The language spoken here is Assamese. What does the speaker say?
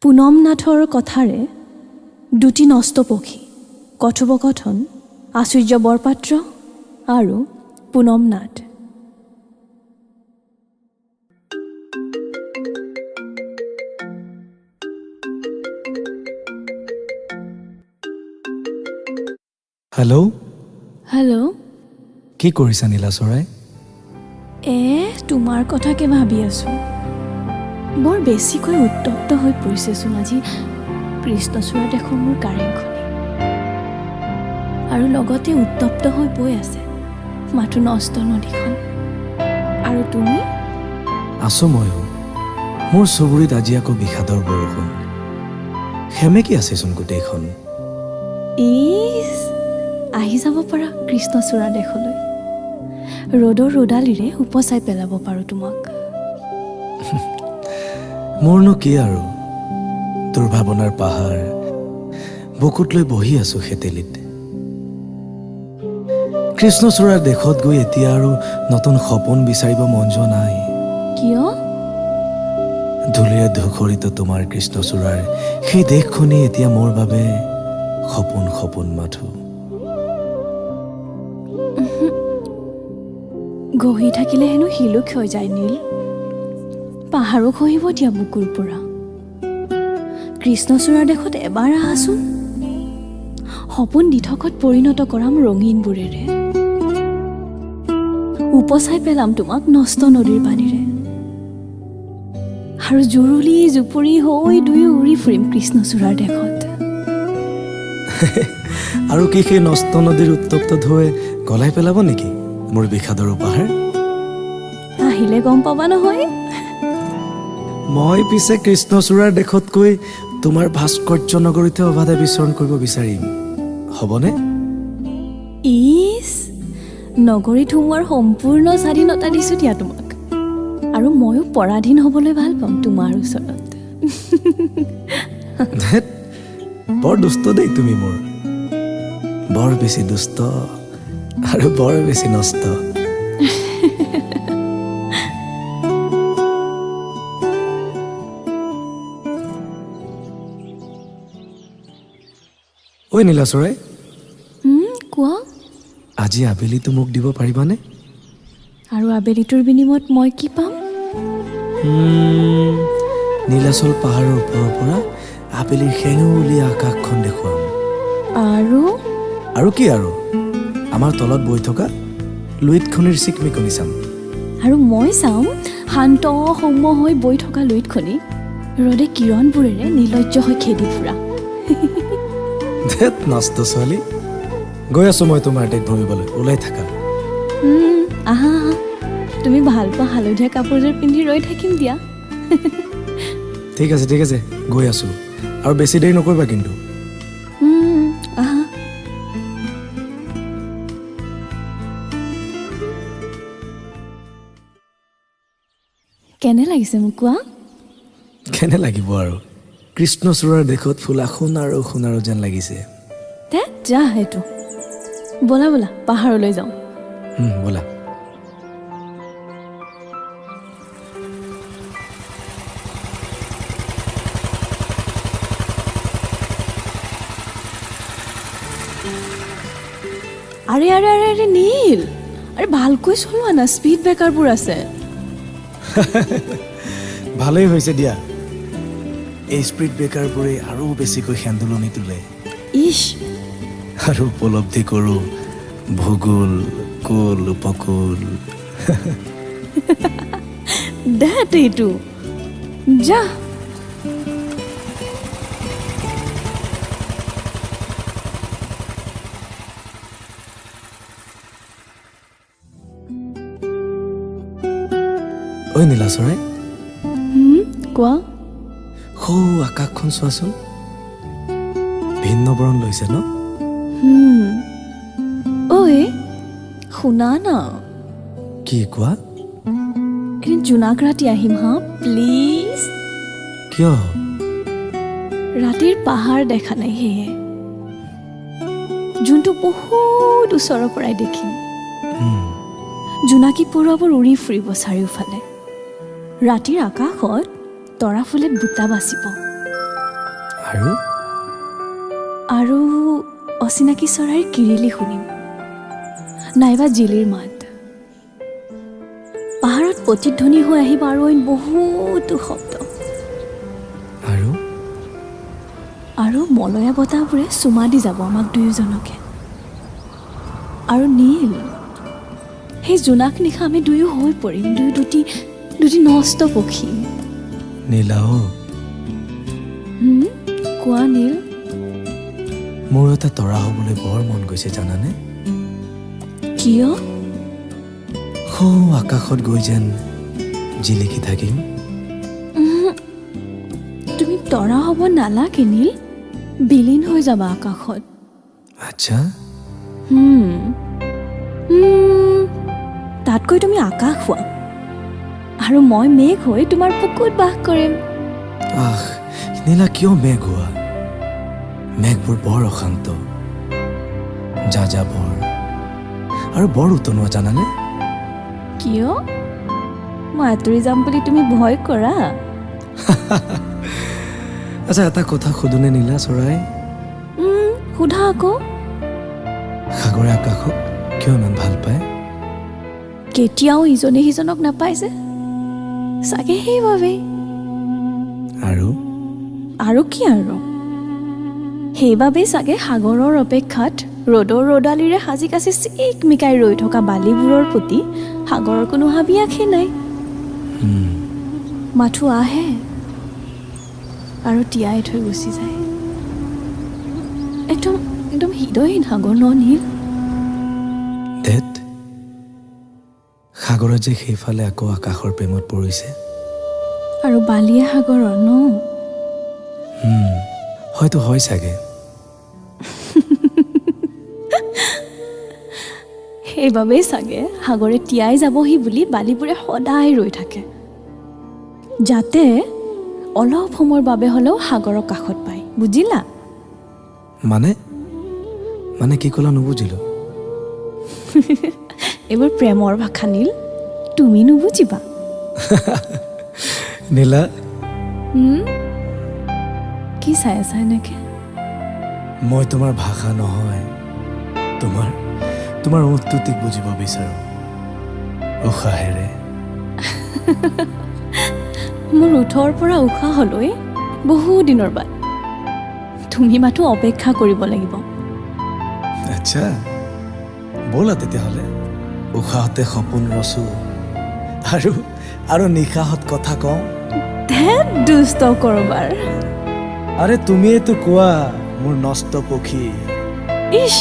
পুনম নাথৰ কথাৰে দুটি নষ্ট পক্ষী কথোপকথন আচুৰ্য বৰপাত্ৰ আৰু পুনম নাথ। হেল্ল' হেল্ল', কি কৰিছা নীলা চৰাই? এ তোমাৰ কথাকে ভাবি আছোঁ। বৰ বেছিকৈ উত্তপ্ত হৈ পৰিছেচোন আজি কৃষ্ণচূড়া দেখোন মোৰ কাৰেংখনি, আৰু লগতে উত্তপ্ত হৈ বৈ আছে মাথো নষ্ট নদীখন। আৰু তুমি? আছোঁ ময়ো। মোৰ চুবুৰীত আজি আকৌ বিষাদৰ বৰষুণ, সেমেকি আছেচোন গোটেইখন। ইচ, আহি যাব পাৰা কৃষ্ণচূড়া দেশলৈ, ৰ'দৰ ৰ'দালিৰে উপচাই পেলাব পাৰোঁ তোমাক। মোৰনো কি আৰু, দুৰ্ভাৱনাৰ পাহাৰ বুকুত লৈ বহি আছোঁ শেতেলিত। কৃষ্ণচূড়াৰ দেশত গৈ এতিয়া আৰু নতুন সপোন বিচাৰিব মন যোৱা নাই। কিয়? ধূলিৰে ধূসৰিত তোমাৰ কৃষ্ণচূড়াৰ সেই দেশখনেই এতিয়া মোৰ বাবে সপোন সপোন মাথো। ঘঁহি থাকিলে হেনো শিলো ক্ষয় যায় নীল, পাহাৰো খহিব দিয়া বুকুৰ পৰা। কৃষ্ণচূড়াৰ দেশত এবাৰ আহাচোন, সপোন দিঠকত পৰিণত কৰাম ৰঙীনবোৰেৰে, উপচাই পেলাম তোমাক নষ্ট নদীৰ পানীৰে, আৰু জুৰুলি জুপুৰি হৈ দুয়ো উৰি ফুৰিম কৃষ্ণচূড়াৰ দেশত। আৰু কি সেই নষ্ট নদীৰ উত্তপ্ত ঢৌৱে গলাই পেলাব নেকি মোৰ বিষাদৰ উপহাৰ? আহিলে গম পাবা নহয়। মই পিছে কৃষ্ণচূড়াৰ দেশতকৈ তোমাৰ ভাস্কৰ্য নগৰীতে অবাধে বিচৰণ কৰিব বিচাৰিম, হ'বনে? ইচ, নগৰীত সোমোৱাৰ সম্পূৰ্ণ স্বাধীনতা দিছোঁ দিয়া তোমাক, আৰু ময়ো পৰাধীন হ'বলৈ ভাল পাম তোমাৰ ওচৰত। বৰ দুষ্ট দেই তুমি মোৰ, বৰ বেছি দুষ্ট আৰু বৰ বেছি নষ্ট। ঐ নীলা চৰাই, কোৱা। আজি আবেলিটো মোক দিব পাৰিবানে? আৰু আবেলিটোৰ বিনিময়ত মই কি পাম? নীলাচল পাহাৰৰ ওপৰৰ পৰা আবেলিৰ সেঙুলীয়া আকাশখন দেখুৱাম। আৰু? আৰু কি আৰু, আমাৰ তলত বৈ থকা লুইতখনিৰ চিকমিকনি চাম। আৰু মই চাম শান্ত সৌম্য হৈ বৈ থকা লুইতখনি ৰ'দে কিৰণবোৰেৰে নিৰ্লজ্জ হৈ খেদি ফুৰা। ধেত নষ্ট ছোৱালী, গৈ আছোঁ মই তোমাৰ দেশ ভ্ৰমিবলৈ, ওলাই থাকা। আহা আহা, তুমি ভাল পোৱা হালধীয়া কাপোৰযোৰ পিন্ধি ৰৈ থাকিম দিয়া। ঠিক আছে ঠিক আছে, গৈ আছোঁ, আৰু বেছি দেৰি নকৰিবা কিন্তু। আহা। কেনে লাগিছে মোক কোৱা? কেনে লাগিব আৰু, কৃষ্ণচূড়াৰ দেশত ফুলা সোণাৰু সোণাৰু যেন লাগিছে। যা সেইটো, ব'লা ব'লা পাহাৰলৈ যাওঁ। ব'লা। আৰে আৰে আৰে আৰে নীল, আৰে ভালকৈ চলোৱা না, স্পীড ব্ৰেকাৰবোৰ আছে। ভালেই হৈছে দিয়া, এই স্পীড ব্ৰেকাৰবোৰে আৰু বেছিকৈ সেন্দুলনি তোলে। ইছ, আৰু উপলব্ধি কৰোঁ ভূগোল, কুল, উপকূল। দেত এইটো, যা। ঐ নীলা চৰাই, কোৱা। সৌ আকাশখন চোৱাচোন, ভিন্ন বৰণ লৈছে ন? ঐ শুনা না। কি কোৱা? এদিন জোনাক ৰাতি আহিম হা, প্লিজ। কিয়? ৰাতিৰ পাহাৰ দেখা নাই, সেয়ে যোনটো বহুত ওচৰৰ পৰাই দেখিম। জোনাকী পৰুৱাবোৰ উৰি ফুৰিব চাৰিওফালে, ৰাতিৰ আকাশত তৰা ফুলে বুটা বাচিব। আৰু আৰু অচিনাকি চৰাইৰ কিৰিলি শুনিম, নাইবা জিলিৰ মাত। পাহাৰত প্ৰতিধ্বনি হৈ আহিব আৰু অইন বহুতো শব্দ। আৰু আৰু মলয়া বতাহবোৰে চুমা দি যাব আমাক দুয়োজনকে। আৰু নীল, সেই জোনাক নিশা আমি দুয়ো হৈ পৰিম দুয়ো দুটি দুটি নষ্ট পক্ষী। নীলা অ'। কোৱা নীল। মোৰ এটা তৰা হ'বলৈ বৰ মন গৈছে জানানে? কিয়? সৌ আকাশত গৈ যেন জিলিকি থাকিম। তুমি তৰা হ'ব নালাগে নীল, বিলীন হৈ যাবা আকাশত। আচ্ছা। হুম হুম, তাতকৈ তুমি আকাশ হোৱা আৰু মই মেঘ হৈ তোমাৰ বুকুত বাস কৰিম। আহ নীলা, কিয় মেঘ হোৱা? মেঘবোৰ বৰ অশান্ত, যা যা বৰ আৰু বৰ উতনুৱা জানানে? কিয়, মই আঁতৰি যাম বুলি তুমি ভয় কৰা? আচ্ছা, এটা কথা সোধোনে নীলা চৰাই? সোধা আকৌ। সাগৰে আকাশক কিয় ইমান ভাল পায়? কেতিয়াও ইজনে সিজনক নাপায় যে, চাগে সেইবাবেই। আৰু আৰু কি আৰু, সেইবাবেই চাগে সাগৰৰ অপেক্ষাত ৰ'দৰ ৰ'দালিৰে সাজি কাচি চিকমিকাই ৰৈ থকা বালিবোৰৰ প্ৰতি সাগৰৰ কোনো হাবিয়াসেই নাই। মাথো আহে আৰু তিয়াই থৈ গুচি যায়। একদম একদম হৃদয়হীন সাগৰ ন নীল? ধেত, সাগৰত যে সেইফালে আকৌ আকাশৰ প্ৰেমত পৰিছে। আৰু বালিয়ে সাগৰৰ ন? হয়তো হয় চাগে। সেইবাবেই চাগে সাগৰে তিয়াই যাবহি বুলি বালিবোৰে সদায় ৰৈ থাকে, যাতে অলপ সময়ৰ বাবে হ'লেও সাগৰৰ কাষত পায়, বুজিলা? মানে মানে কি ক'লা নুবুজিলো। এইবোৰ প্ৰেমৰ ভাষা নীল, তুমি নুবুজিবা। নীলা। কি চাই আছা এনেকে? মই তোমাৰ ভাষা নহয়, তোমাৰ তোমাৰ ওঁঠটোটিক বুজিব বিচাৰোঁ উশাহেৰে। মোৰ ওঁঠৰ পৰা উশাহলৈ বহু দিনৰ বাট, তুমি মাথো অপেক্ষা কৰিব লাগিব। আচ্ছা ব'লা তেতিয়াহ'লে, উশাহতে সপোন ৰচো আৰু আৰু নিশাহত কথা কওঁ। ধেত দুষ্ট কৰবাৰ। আৰে তুমিয়েতো কোৱা মোৰ নষ্ট পক্ষী। ইছ।